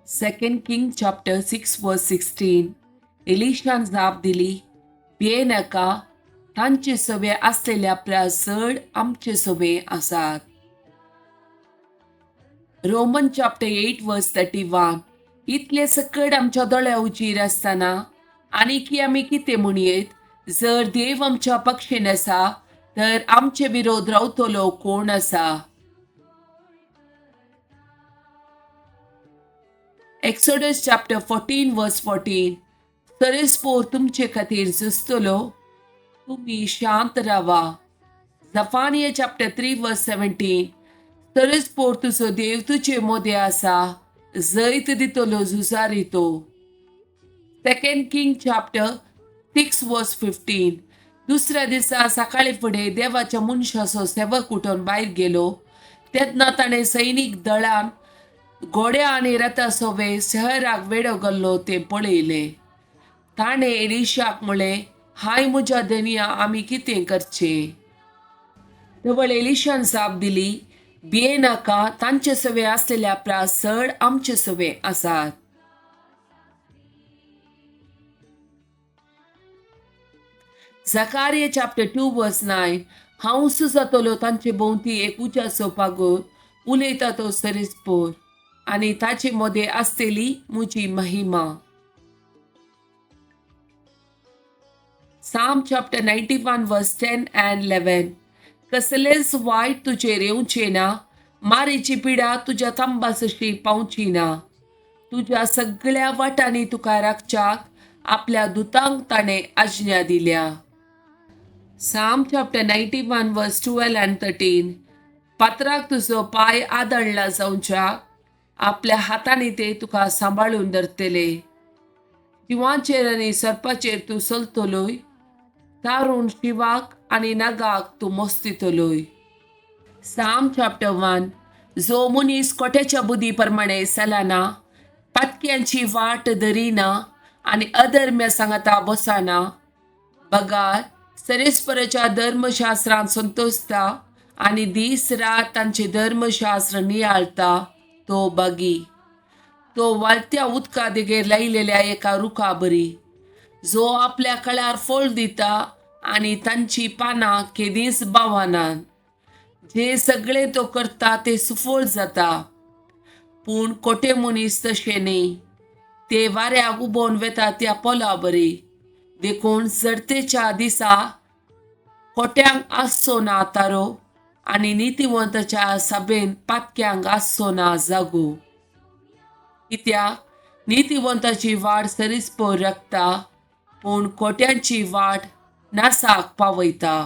Second King chapter 6 verse 16. एलिशान जाप दिली, भियेनाका, तांचे सवे आसलेल्या परस चड आमचे सवे आसात. Roman chapter 8 verse 31. इतले सकट आमच्या दोळ्या उजीर आसतना आनीकी आमी कितें म्हणयेत? जर देव आमच्या पक्षेन आसा तर आमचे विरोध रावतलो कोण आसा? Exodus chapter 14 verse 14. सरेस्पोर तुमचे खातीर झुजतलो, तुमी शांत रावा. Zephaniah chapter 3 verse 17. सरेस्पोर तुजो देव तुजे मोदें आसा, जैत दितलो झुजारी तो. Second King chapter 6 verse 15. दुसऱ्या दिसा सकाळी फुडें देवाच्या मनशाचो सेवक उठून भायर गेलो तेन्ना ताणें सैनीक दळान घोड्या आनी रथा सोवे शहराक वेडो घाल्लो तें पळयलें. ताणें एलिशाक म्हळें, हाय म्हज्या धनया, आमी कितें करचें? तवळ एलिशान जाप दिली, भियेनाका, तांचे सवे आसलेल्या परस चड आमचे सवे आसात. Zechariah chapter 2 verse 9. हांव जातलो तांचे भोंवती एक उज्याचो पागोर, उलयता तो सरेस्पोर, आनी ताचे मदें आसतली म्हजी महिमा. Psalm chapter 91 verse 10 and 11. कसलेंच वायट तुजेर येवचें ना, मारीची पिडा तुज्या तंबासशी पावची ना. तुज्या सगळ्या वाटांनी तुका राखच्याक आपल्या दुतांक ताणें आज्ञा दिल्या. Psalm chapter 91 verse 12 and 13. पात्राक तुजो पांय आदळला जावच्याक आपल्या हातांनी ते तुका सांबाळून धरतले. जिवांचेर आनी सर्पाचेर तूं चलतलोय, तारुण शिवाक आनी नागाक तूं मोस्तितलोय. Psalm chapter 1. जो मनीस कोट्याच्या बुद्धी प्रमाणे चलना, पातक्यांची वाट धरिना आनी अधर्म्या सांगाता बसना, बगार सरेस्पराच्या धर्मशास्त्रांत संतोषता आनी दीस रात तांचे धर्मशास्त्र नियाळता तो बागी. तो वाळत्या उदका देगेर लायलेल्या एका रुखा बरी, जो आपल्या कळार फळ दिता आनी तांची पानां केदींच बावनात. जे सगळें तो करता ते सुफळ जाता. पूण कोटे मनीस तशें न्ही, ते वाऱ्याक उबोवन वेता त्या पोला बरी. देखून जडतेच्या दिसा कोट्यांक आसचो ना तारो आनी नितीवंताच्या सभेन पातक्यांक आसचो ना जागो. कित्याक नितीवंताची वाट सरीसपोर राखता, पूण कोट्यांची वाट नासाक पावयता.